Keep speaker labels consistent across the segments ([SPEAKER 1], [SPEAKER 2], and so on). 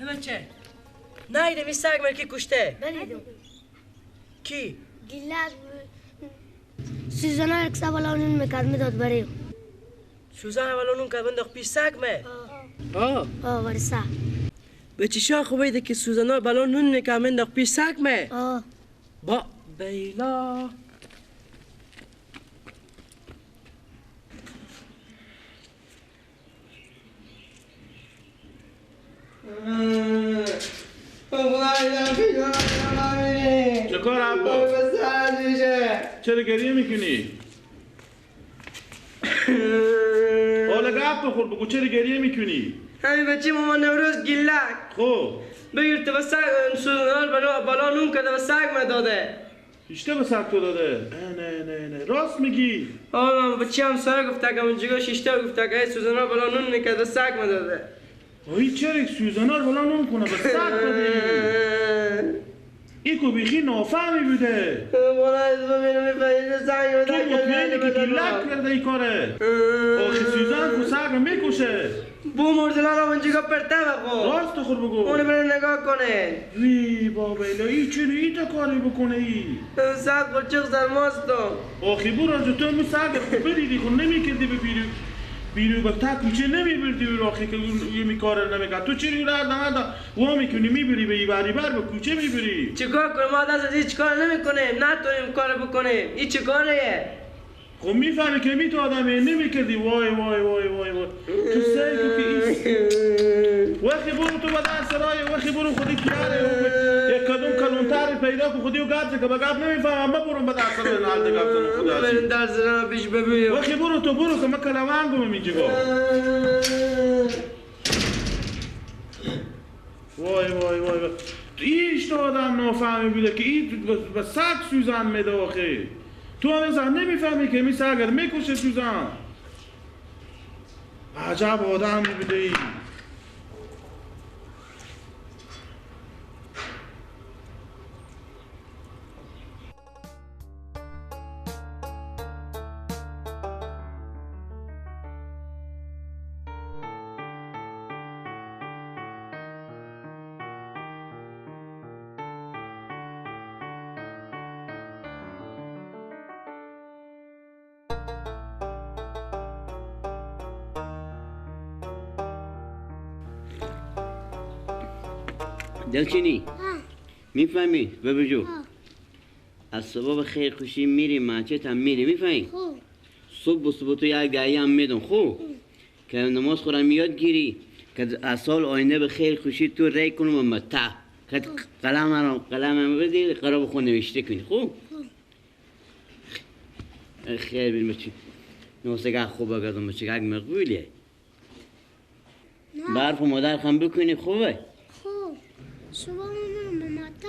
[SPEAKER 1] بچه نایده می سگ من کی کشته؟
[SPEAKER 2] ندیدم.
[SPEAKER 1] کی؟
[SPEAKER 2] گیلک سوزانا یک سوال نون میکرد میداد برای
[SPEAKER 1] سوزان اول نون کرد بنداخت پیش سگ مه؟ آه
[SPEAKER 2] آه برای سگ.
[SPEAKER 1] بچه شاه خوبه ده که سوزانا بلا نون میکرد بنداخت پیش سگ مه؟
[SPEAKER 2] آه.
[SPEAKER 1] با بیلا
[SPEAKER 3] چه کار عباس؟ چرا گریه میکنی؟ حالا گپ بخور بگو چرا گریه میکنی؟
[SPEAKER 1] همین بچه مامان نوروز گیلک
[SPEAKER 3] خب
[SPEAKER 1] بگیر تو به سگ سوزنال بالا نون کرده به سگ من داده.
[SPEAKER 3] ایشته به سگ تو داده؟ نه نه نه راست میگی؟
[SPEAKER 1] آه من بچه هم سایه گفته که اونجا شیشته گفته که سوزنال بالا نون میکرده سگ من داده.
[SPEAKER 3] آی چرا سوزنال بالا نون کنه به سگ داده؟ ای کو بیخی نافهمی بوده. تو مطمئنی که گیلک کرده ای کاره؟ آخه سوزن کو سگ رو میکشه.
[SPEAKER 1] بو مردلا را اونجا پرته بخو.
[SPEAKER 3] راست خور بگو.
[SPEAKER 1] اونو بره نگاه کنه.
[SPEAKER 3] وی بابا ای چرا ای تا کاری بکنه ای؟
[SPEAKER 1] سگ قرچق زن ماستم.
[SPEAKER 3] آخه برو تو مو سگ خوب بدیدی خو نمیکردی به بیرو بیرو به تا کوچه نمیبردی و آخه که یه میکاره نمیکرد. تو چرا رو هر وا میکنی میبری به ایبری بر به کوچه میبری؟
[SPEAKER 1] چیکار کنم؟ ما دست از هیچ کار نمیکنیم، نتونیم کار بکنیم. این چه کاریه؟
[SPEAKER 3] خب میفهمی که می تو آدمه نمیکردی. وای وای وای وای وای تو سعی کو که این وقتی برو تو به در سرای وقتی برو خودی کیاره یک کدوم کلونتر پیدا کو خودی و گپ که به گپ نمیفهمم. من برو به در سرای نالده گپ زنم خدا
[SPEAKER 1] برو در سرای پیش ببینیم.
[SPEAKER 3] وقتی برو تو برو که من کلوانگم اینجا. وای وای وای وای ایش تو آدم نافهمی بوده که این به سگ سوزن میده. آخه تو هم زن نمیفهمی که می سرگرد میکشه سوزن. عجب آدم بوده ای.
[SPEAKER 4] دلچینی میفهمی ببجو از صبح خیر خوشی میری مسجد هم میری میفهمی؟ صبح صبح تو یک دعیه هم میدم خوب که نماز خورم یاد گیری که از سال آینده به خیر خوشی تو ری کنم و متا که قلم بدی قرار بخون نوشته کنی خوب؟ خیر بین بچی نوسگه خوب بگردم بچی یک مقبولیه برف و مادر هم بکنی خوبه؟
[SPEAKER 2] صبح من به مکتب.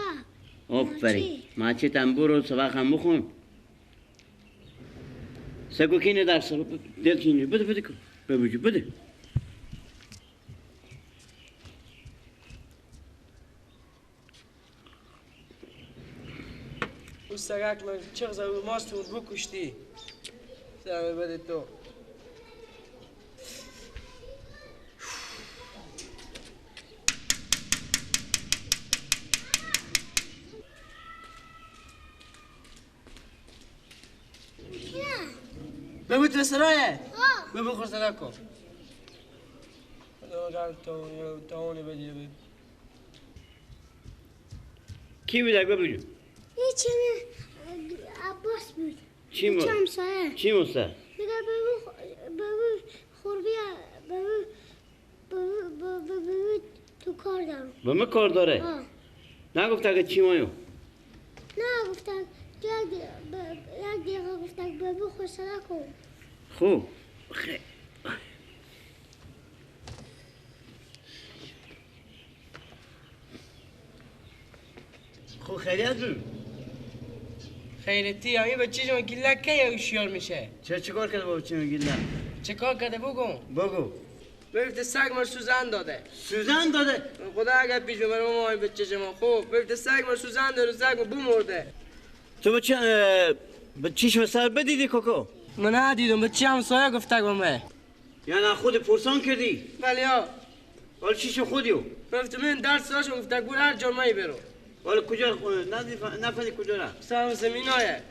[SPEAKER 4] آفرین مسجد هم برو سبق هم بخون. سگو کینه درس دل کینه بده بده کن ببجو بده.
[SPEAKER 1] او سگک من چغ زد ماست بود بکشتی. سلام بده تو. بگو تو سرایه؟ بگو خور صدا کن. تاونی بدی.
[SPEAKER 4] کی بود بگو؟
[SPEAKER 2] هیچی عباس بود.
[SPEAKER 4] چی بود؟ چی موسه؟
[SPEAKER 2] میگه بگو خور بیا بگو تو کار دارم.
[SPEAKER 4] به من کار داره؟ نگفت اگه چی مایو؟
[SPEAKER 2] نه گفت یک دقیقه گفت بگو خور صدا کن.
[SPEAKER 4] خوب خیلی خوب خیریت بود؟
[SPEAKER 1] خیریتی همین بچه شما گیلک کی هوشیار میشه؟
[SPEAKER 4] چه چیکار کرده با بچه گیلک؟
[SPEAKER 1] چه کار کرده بگو؟
[SPEAKER 4] بگو.
[SPEAKER 1] ببینید سگ ما سوزن داده.
[SPEAKER 4] سوزن داده؟
[SPEAKER 1] خدا اگر پیش ببره ما این بچه شما خوب ببینید سگ ما سوزن داده سگ ما بمرده.
[SPEAKER 4] تو بچه به چشم سر بدیدی کوکو؟
[SPEAKER 1] من ندیدم بچه همسایه گفته با من.
[SPEAKER 4] یعنی خود پرسان کردی؟
[SPEAKER 1] بله ها.
[SPEAKER 4] حالا چی خودیو؟
[SPEAKER 1] گفتم من درس داشتم گفت گور هر جا می برو.
[SPEAKER 4] حالا کجا نفهمی کجا رفت؟
[SPEAKER 1] سلام زمینایه.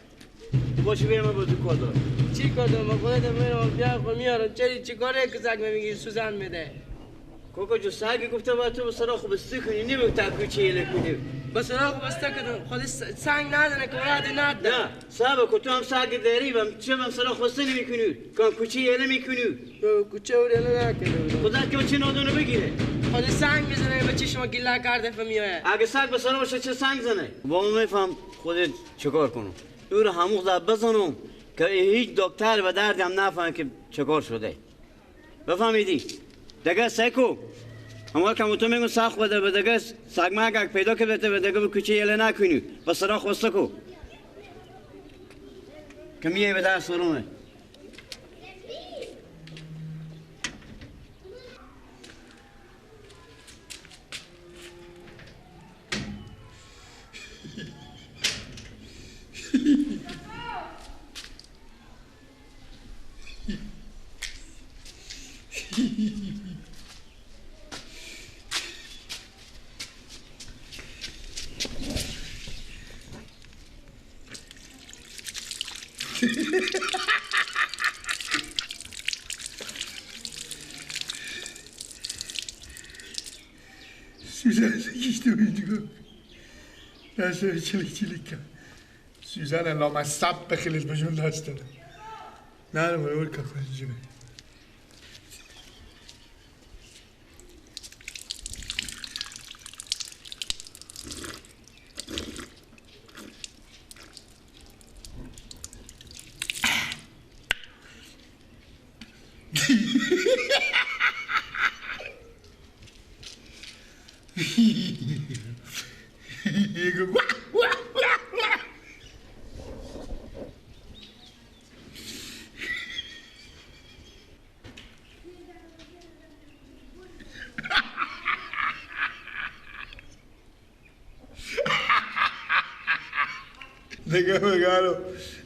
[SPEAKER 4] باشه بریم با تو کار دارم.
[SPEAKER 1] چی کار دارم؟ با خودت میرم بیا خود میارم. چرا چی کاره که سگ میگی سوزن میده؟
[SPEAKER 4] کوکو جو سگ گفته باید تو سراخ بسته کنی نمیگه تا کوچه یله کنی.
[SPEAKER 1] با سراخ بسته کردم خود سنگ نداره که ورد نده.
[SPEAKER 4] نه صاحب که تو هم سگ داری و چه من سراخ بسته نمیکنی که کوچه یله میکنی.
[SPEAKER 1] کوچه و یله نکنی.
[SPEAKER 4] خدا که چه نادونو بگیره.
[SPEAKER 1] خود سنگ میزنه به چشم گیلا کرده فمیه.
[SPEAKER 4] اگه سگ به سر باشه چه سنگ زنه؟ با میفهم خودت چیکار کنم. او رو همون زد بزنم که هیچ دکتر و دردم نفهمه که چیکار شده. بفهمیدی؟ دیگه سکو همون که تو میگم سخت بده به دیگه سگ مگ پیدا که بده به دیگه به کوچه یله نکنی با سراخ واسه کو که میای به درس رومه.
[SPEAKER 5] Süzen işte oyuncu. Ben şöyle çilik çilik. Süzen لامصب بخیلش بجون داشتن. نه نه برو کفن جیبه. دیگه بگارو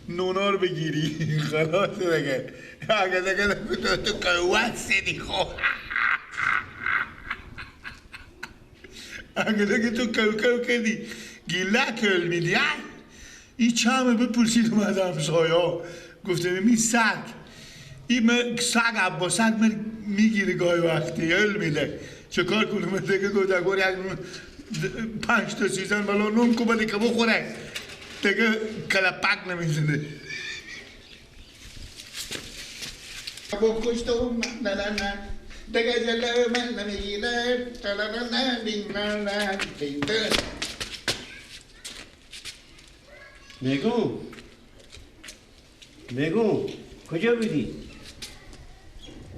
[SPEAKER 5] نونور بگیری خلاص دیگه اگه دیگه تو قوت سیدی خو اگه دیگه تو کو کو کردی گیله کل میدی این چمه بپرسید اومد همسایه گفته می سگ این سگ عباسک من میگیره گاهی وقتی هل میده چه کار کنم دیگه گفت اگر 5 تا سیزن بالا نون کو بده که بخوره دیگه کلپک نمیزنه.
[SPEAKER 6] با کشتم نه نه نه دیگه جلو من نمیگیره نه نه نه نه نه نه.
[SPEAKER 4] میگو میگو کجا بودی؟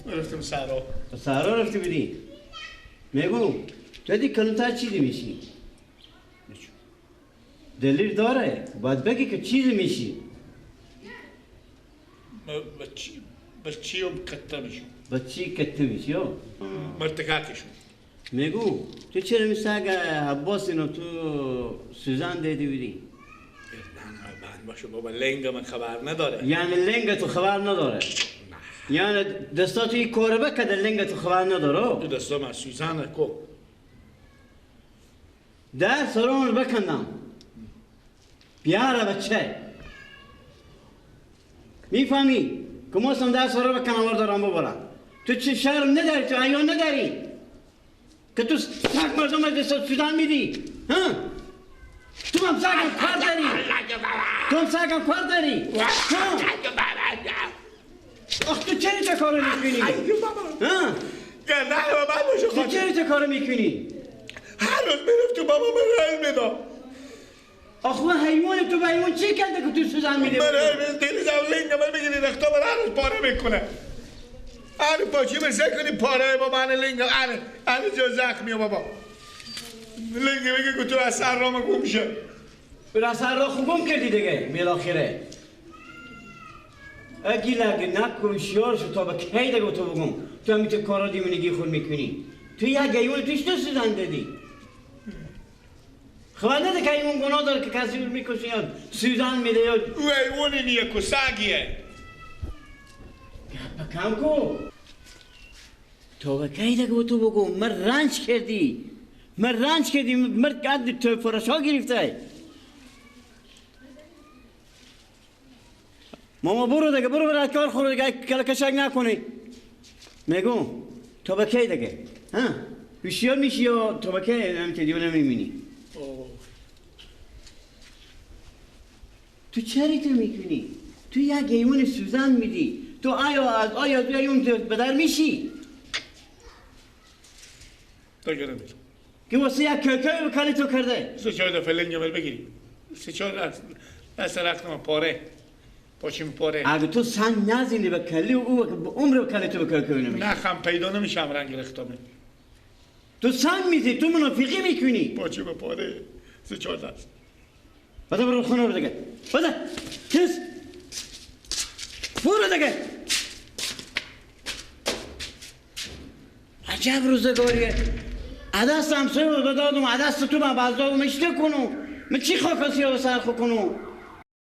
[SPEAKER 5] رفتم سهرا.
[SPEAKER 4] سهرا رفتی بودی؟ میگو تو دی کلونتر چیزی میشی؟ دلیل داره باید بگی که چیزی میشی.
[SPEAKER 5] بچیم کته میشم.
[SPEAKER 4] بچی کته میشی ها؟
[SPEAKER 5] مرتکاکشم.
[SPEAKER 4] میگو تو چرا مثل عباس اینو تو سوزن دیدی بودی؟
[SPEAKER 5] نه باشه بابا لنگ من خبر نداره.
[SPEAKER 4] یعنی لنگ تو خبر نداره؟ نه. یعنی دستا توی کوربه که لنگ تو خبر نداره؟
[SPEAKER 5] دستا من سوزن کو.
[SPEAKER 4] ده سرون بکندم. بیاره بچه میفهمی که ما سم ده سرا بکنم دارم ببرم. تو چه شرم نداری، تو حیا نداری که تو سگ مردم دست سوزن میدی؟ ها؟ تو هم سگم کار داری، تو هم سگم کار داری. ها؟ آخ تو چرا چه کارو میکنی؟ ها؟ تو چرا چه کارو میکنی؟
[SPEAKER 5] هر روز میرم تو بابا من رای میدم.
[SPEAKER 4] آخ من حیوان تو به حیوان چی کرده که تو سوزن میده؟
[SPEAKER 5] من دل زولینگ من میگیری رختا من هر روز پاره میکنه. هر پاچی بسه کنی پاره با من لنگ هر جا زخمیه بابا. لنگ میگه که تو از سر راه گم شه.
[SPEAKER 4] از سر راه گم کردی دیگه بالاخره. اگه لگه نکن شیار شو تا به کی دیگه تو بگم تو هم تو کارا دیوونگی خود میکنی. تو یک حیوان توش تو سوزن دادی. خبر نده که حیوان گناه داره که کسی رو میکشه یا سوزن میده یا
[SPEAKER 5] او حیوانی نیه که سگیه.
[SPEAKER 4] کم کو. تا به کی دیگه با تو بگم من رنج کردی، من رنج کردی، من قد تو فرش ها گرفته. ماما برو دیگه، برو برو کار خور دیگه، کلا کشک نکنی. میگم تا به کی دیگه؟ ها؟ هوشیار میشی یا تا به کی هم که دیوانه میمونی؟ تو چرا تو میکنی؟ تو یک حیوان سوزن میدی، تو آیا از آیا تو حیوان بدر میشی؟
[SPEAKER 5] تا نمیدم
[SPEAKER 4] که واسه یک کوکوی بکالی تو کرده.
[SPEAKER 5] سه چهار دفعه لنگ بر بگیری، سه چهار دست رختم پاره پاچیم پاره.
[SPEAKER 4] اگه تو سنگ نزینی به کلی او به عمر به کلی تو به کوکوی نمیشی.
[SPEAKER 5] نخم پیدا نمیشم رنگ رختامه.
[SPEAKER 4] تو سنگ میزی، تو منافقی میکنی.
[SPEAKER 5] پاچیم پاره سه چهار دست.
[SPEAKER 4] بده برو خونه رو دیگه، بده کس برو دیگه. عجب روزگاریه. عدست همسایه رو بدادم، عدست تو من بازدادم اشته کنم. من چی خاکاسی رو سر خو کنم؟